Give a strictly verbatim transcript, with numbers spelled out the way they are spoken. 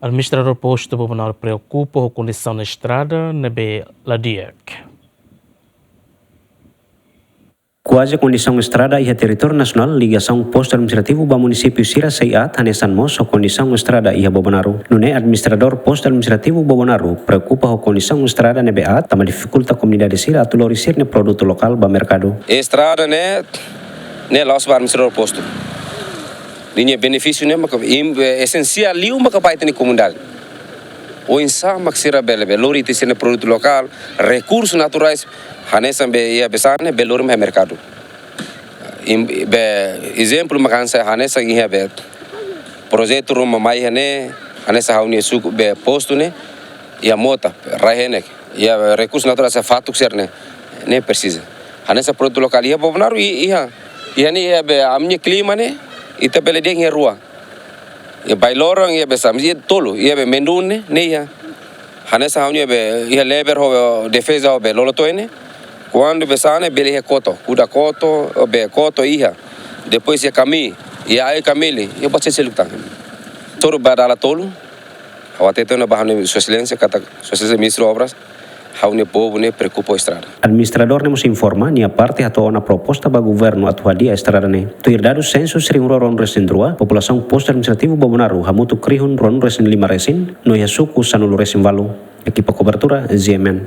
Administradór Postu Bobonaro preokupa ho kondisaun estrada ne'ebé la di'ak. Kuaze kondisaun estrada iha territóriu nasionál ligasaun postu administrativu ba munisípiu sira sei aat, hanesan mós ho kondisaun estrada iha Bobonaro. Nune'e administradór postu administrativu Bobonaro preokupa ho kondisaun estrada ne'ebé aat, tanba difikulta komunidade sira atu lori sira-nia produtu lokál ba merkadu. Estrada ne'e, ne'e la'ós ba administradór postu. Ninia benefísiu ne'e maka im-, eh, esensiál liu maka ba ita-nia komunidade. Oinsá mak sira bele, bele lori ita sira-nia produtu lokál, rekursu naturais, hanesan be iha be sá ne'e, bele lori mai merkadu. Im-, be, ezemplu maka hanesan, hanesan iha be projetu ruma mai iha ne'e, hanesan ha'u-nia suku be postu ne'e, iha mota, rai-henek, iha rekursu naturais fatuk sira-ne'e, ne'e presiza. Hanesan produtu lokál iha Bobonaro i-, iha, iha ne'e iha be ami-nia klima ne'e, ita bele dehan iha rua. Iha Bailorang iha be sá, iha tolu, iha be Mendun ne'e, ne'e iha. Hanesan ha'u-nia be iha Leber ho Defeza ho be Lolotoe ne'e. Kuandu be sá ne'e bele iha koto, kuda koto, be koto iha. Depois iha Kami, iha Ai Kamili, iha buat seluk tan. Toru ba dala tolu. Ha'u hatete ona ba ha'u-nia Sua Exelénsia katak Sua Exelénsia Ministru Obras, ha'u-nia povu ne'e preokupa ho estrada. Administradór ne'e mós informa nia parte hato'o ona proposta ba governu atu hadi'a estrada ne'e. Tuir dadus sensus rihun rua ruanulu-resin-rua, populasaun postu administrativu Bobonaro hamutuk rihun ruanulu-resin-lima resin, no iha suku sanulu-resin-ualu. Ekipa kobertura, Z M N.